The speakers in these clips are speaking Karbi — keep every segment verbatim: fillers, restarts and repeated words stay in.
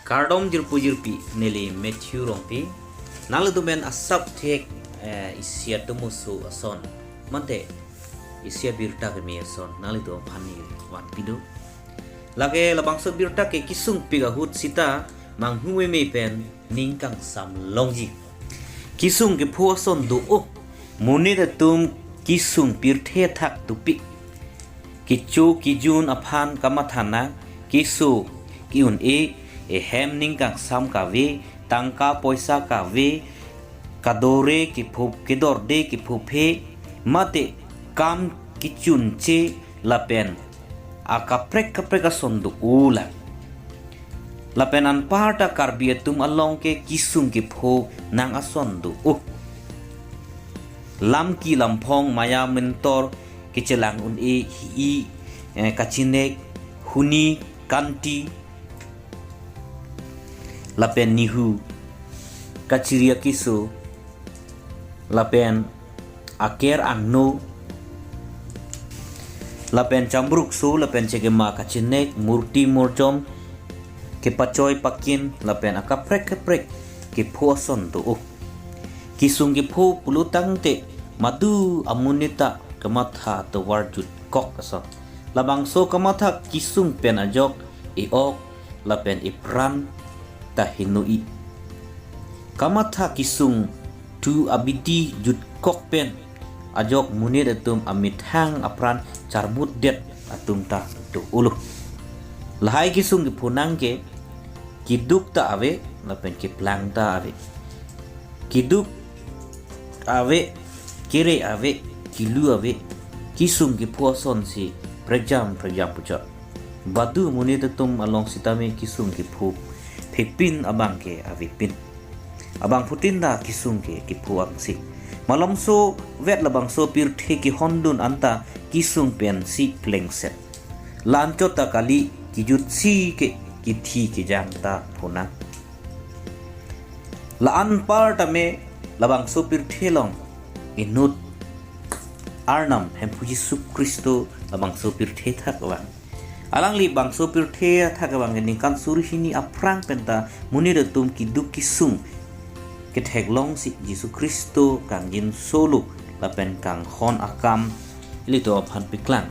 Kardom jirpo jirpi, neli Matthew Rongpi. Nanglitum pen asap thek, eh, isi atomo so ason, mate isi abirta keme ason nanglitum aphan neli vanpi do. Lake labangso birta ke kesung pik ahut sita manghu meme pen ning kangsam longji. Kesung kepho ason do-o. Monit atum kesung pirthe athak dopik. Kecho kejun aphan kamatha nang, keso ke-un-e, ehem ning kangsam kave, tangka poisa kave, kadore kepho, kedorde kephophe, mate kam kechunche lapen akaprek kaprek ason do-o lang. Lapen anparta Karbi atum along ke kesung kepho nang ason do-o. Lamki lamphong maya mentor kechelang un-e hi-i, eh, kachinek, huni, kanti, lapen nihu, kachiri akeso, lapen aker angno, lapen chambrukso, lapen chekema kachinek, murti murjom, kepachoi pakin, lapen akaprek kaprek kepho ason do-o. Kesung kepho pulo tangte madu amonit ta kamatha tovar jutkok ason. Labangso kamatha kesung pen ajok e-ok lapen epran ta heno-i. Kamatha kesung thu abidi jutkok pen ajok monit atum amethang apran charmutdet atum ta do-olo. Lahai kesung kepho nang ke keduk ta ave lapen keplang ta ave. Keduk ave, kere ave, kelu ave, kesung kepho asonsi prekjam prekjam puchot. Badu monit atum along sitame kesung kepho phekpin abang ke avepin. Abangphutin ta kesung ke kepho angse. Malomso vet labangso pirthe kehondun anta kesung pensi plengset. La-anchot ta kali, kejutsi ke kethi kejang ta phonang. La-anpar tame labangso pirthe along inut Arnam Hemphu Jisu Khristo labangso pirthe athak vang. Alangli bangso pirthe athak vang ke ningkan suri hini aphrang penta monit atum keduk kesung ketheklongsi Jisu Khristo kangjinso lo lapen kanghon akam ilitum aphan paklang.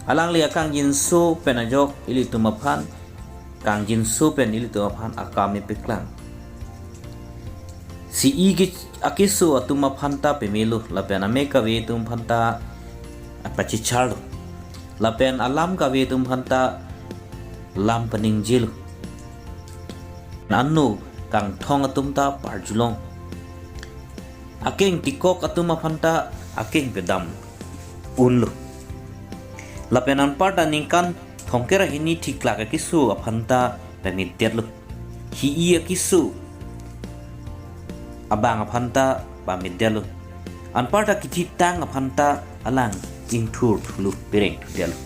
Alangli akangjinso pen ajok ilitum aphan kangjinso pen ilitum aphan akam epaklang. Si-i ke akeso atum aphan ta pemelo, lapen ame kave atum aphan ta pachecharlo, lapen alam kave atum aphan ta lam paningjelo. Anno kangthong atum ta parjulong. Akeng tikok atum aphan ta akeng pedam unlo. Lapen anparta ningkan thomkep ra hini thiklak akeso aphan ta pamedetlo. Hi-i akeso abang aphan ta pamedetlo. Anparta kithitang aphan ta alang ingthur thulo, pereng thudetlo.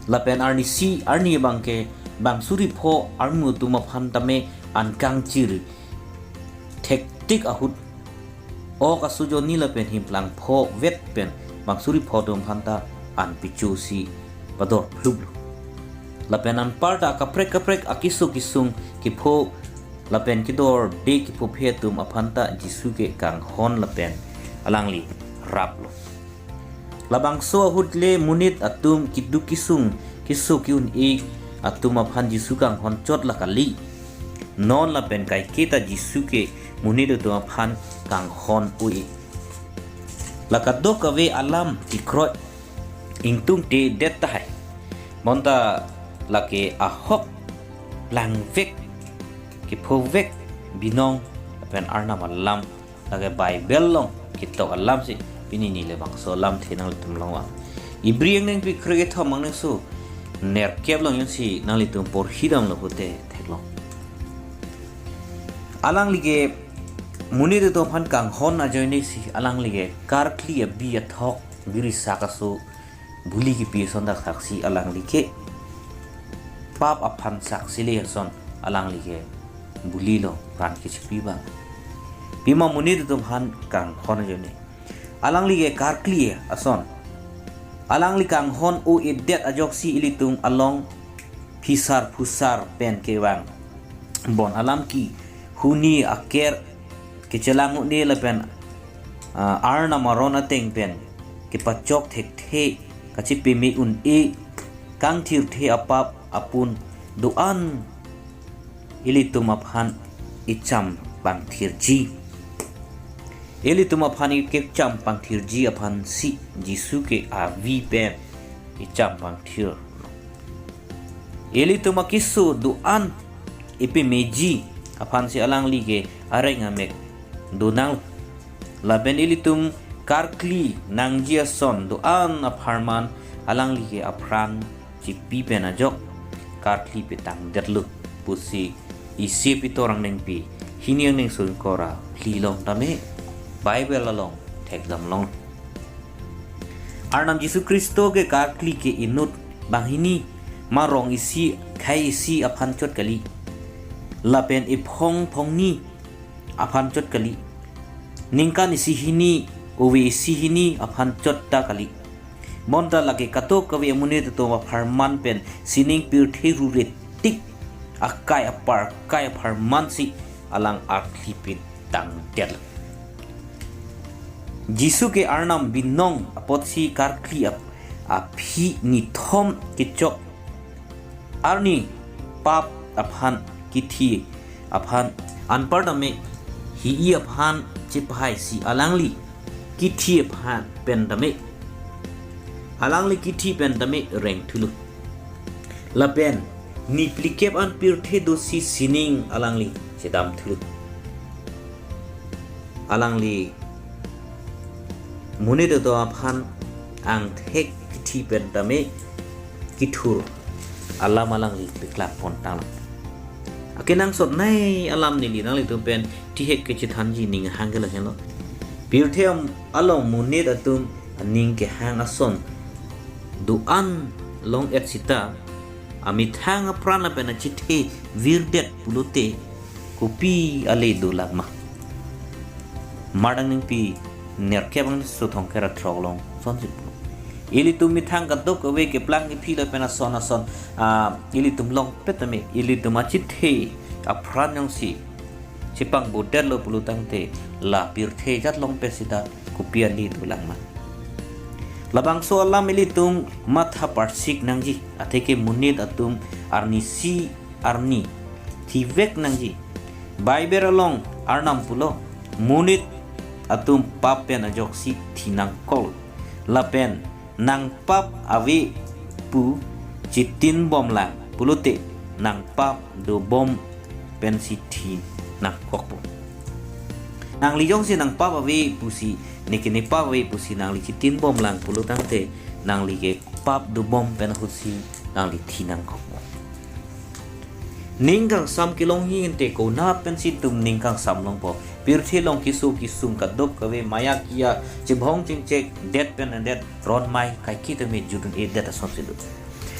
Lapen arnisi arni abang ke bang suri pho armu atum aphan tame an kangchir thektik ahut ok asu jonni lapen himplang pho vet pen bang suri pho atum aphan ta an pichosi pador phluplo. Lapen anparta kaprek kaprek akeso kesung kepho lapen kedorde kephophe atum aphan ta Jisu ke kanghon lapen alangli raplo. Labangso ahut le monit atum keduk kesung keso ke-un-e atum aphan Jisu kanghon chot la kali. Non lapen kaiketa Jisu ke monit atum aphan kanghon un-e. La kadokave alam tikroi ingtungtedet tahai. Bonta lake ahok langvek, kephovek binong lapen Arnam alam, lake Bible along ketok alamsi pini neli bangso alamthe nanglitum along vang. Ibri angdengpi kre-kethom angdengso nerkep along jongsi nanglitum porhidamlo pute theklong. Alangli ke monit atum aphan kanghon ajoinesi alangli ke karkli abi athok biri sak aso buli kepi ason dak saksi alangli ke pap aphan saksi le ason alangli ke buli lo pran kechipi abang. Pima monit atum aphan kanghon ajoine. Alangli ke karkli ason. Alangli kanghon un-edet ajoksi ilitum along phisar phusar pen kevang bon alam kehuni aker kechelang un-e lapen, ah, Arnam aron ateng pen kepachok thekthe, kachepame un-e, kangthirthe apap apun do-an ilitum aphan icham pangthirji. Ilitum aphan ikecham pangthirji aphansi Jisu ke avi pen icham pangthir. Ilitum akeso do-an ipemeji aphansi alangli ke areng amek donang. Lapen ilitum karkli nangji ason do-an apharman alangli ke apran chipi pen ajok karkli petangdetlo pusi isi Pitor angdengpi hini angdengso ingkoi ra phli along tame, Bible along thekdam long. Arnam Jisu Khristo ke karkli ke inut banghini, ma rong isi khei isi aphan chot kali, lapen ephong phongni aphan chot kali, ningkan isi hini, ove isi hini aphan chot ta kali. Bonta lake kadokave amonit atum apharman pen sining pirthe rure tik akai apar kai apharmansi alang arthlipit tangdet. Jisu ke Arnam binong apotsi karkli ap-, aphi nithom kechok arni pap aphan kithi aphan anpartame hi-i aphan chephaisi alangli kithi aphan pentame, alangli kithi pentame rengthulo. Lapen ni phlikep an pirthe dosi sining alangli chedamthulo. Alangli monit atum aphan angthek kithi pentame kithur alam alangli peklak pontang. Akenangsot nei alam neli nanglitum pen tihek kechethanji ning hang ke lahenlo. Pirthe am-, along monit atum aning kehang ason do-an long-et sita, amethang apran lapen achethe virdet pulote kopi ale dolak ma? Mardang ningpi nerkep angso thongkep ra throk along sonsi pu. Ilitum methang kadokave keplang kephi lapen ason ason, ah, ilitum longpet tame, ilitum achethe apran jongsi chepangbodet lo pulo tangte, la pirthe jat longpet sita kopi ale dolang ma? Labangso alam ilitum matha parsik nangji, atheke monit atum arnisi arni thivek nangji. Bible along Arnam pulo, monit atum pap pen ajoksi thi nangkok. Lapen nangpap ave pu chitin bomlang pulote nangpap dobom pensi thi nangkokpo. Nangli jongsi nangpap ave pusi, neke nepap ave pusi nangli chitin bomlang pulo tangte, nangli ke pap dobom pen ahutsi nangli thi nangkokpo. Ning kangsam kelongji ante konat pensi itum ning kangsam longpo? Pirthe along keso kesung kadokave maya kiya chebhong chingchek det pen det ron mai kaike tame jut un-edet asonsi do.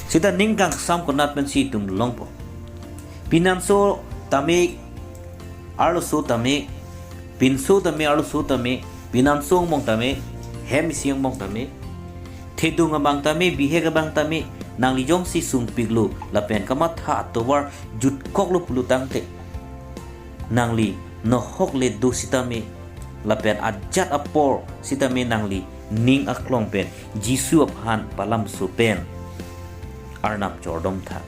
Sita ning kangsam konat pensi itum longpo? Pinanso tame, arloso tame, pinso tame, arloso tame, pinanso angbong tame, hem isi angbong tame, thedung abang tame, bihek abang tame, nangli jongsi sungpiklo lapen kamatha atovar jutkoklo pulo tangte, nangli nohok le do sitame, lapen ajat apor sitame nangli ning aklong pen Jisu aphan palamso pen Arnam chordom tha,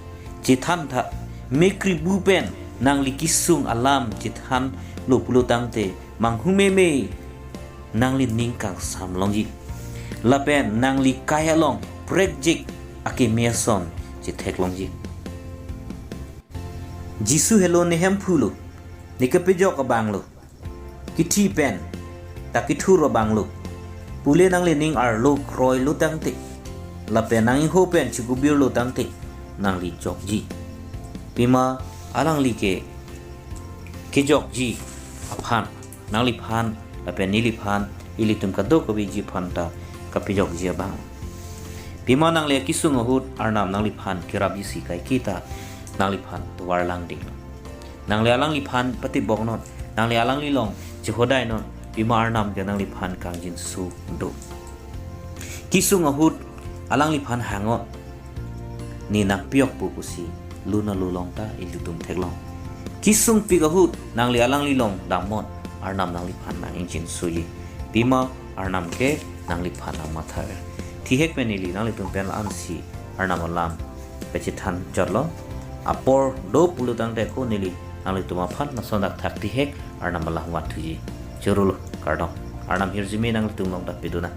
chethan tha, mekri bu pen nangli kesung alam chethanlo pulo tangte, manghumeme nangli ning kangsam longji. Lapen nangli kai along prekjik akeme ason chethek longji. Jisu helo ne Hemphu lo, ne kepajok abang lo, kithi pen ta kithur abang lo pule nangli ning arlo kroilo tangte, lapen nang-ingho pen chikubirlo tangte, nangli jokji. Pima alangli ke kejokji aphan, nangliphan lapen neliphan, ilitum kadokaviji aphan ta kapejokji abang. Pima nangli akesung ahut Arnam nangliphan kerapjisi kaike ta nangliphan tovar langding. Nangli alangliphan patibok non, nangli alangli along chehodai non, pima Arnam ke nangliphan kangjinso do. Kesung ahut alangliphan hangot, ne nangpejokpo pusi lun alo along ta ilitum theklong. Kesung pik ahut nangli alanglilong damnon, Arnam nangliphan nang-ingjinsoji. Pima Arnam ke nangliphan nangmathaver. Thihek pen neli nanglitum pen la-ansi Arnam alam pachethan chotlo. Apor do pulo tangte ko neli nanglitum aphan lason thakthak thihek Arnam alam vanthuji. Choro lo, kardom. Arnam ahirjume nanglitum along ta pidun nang.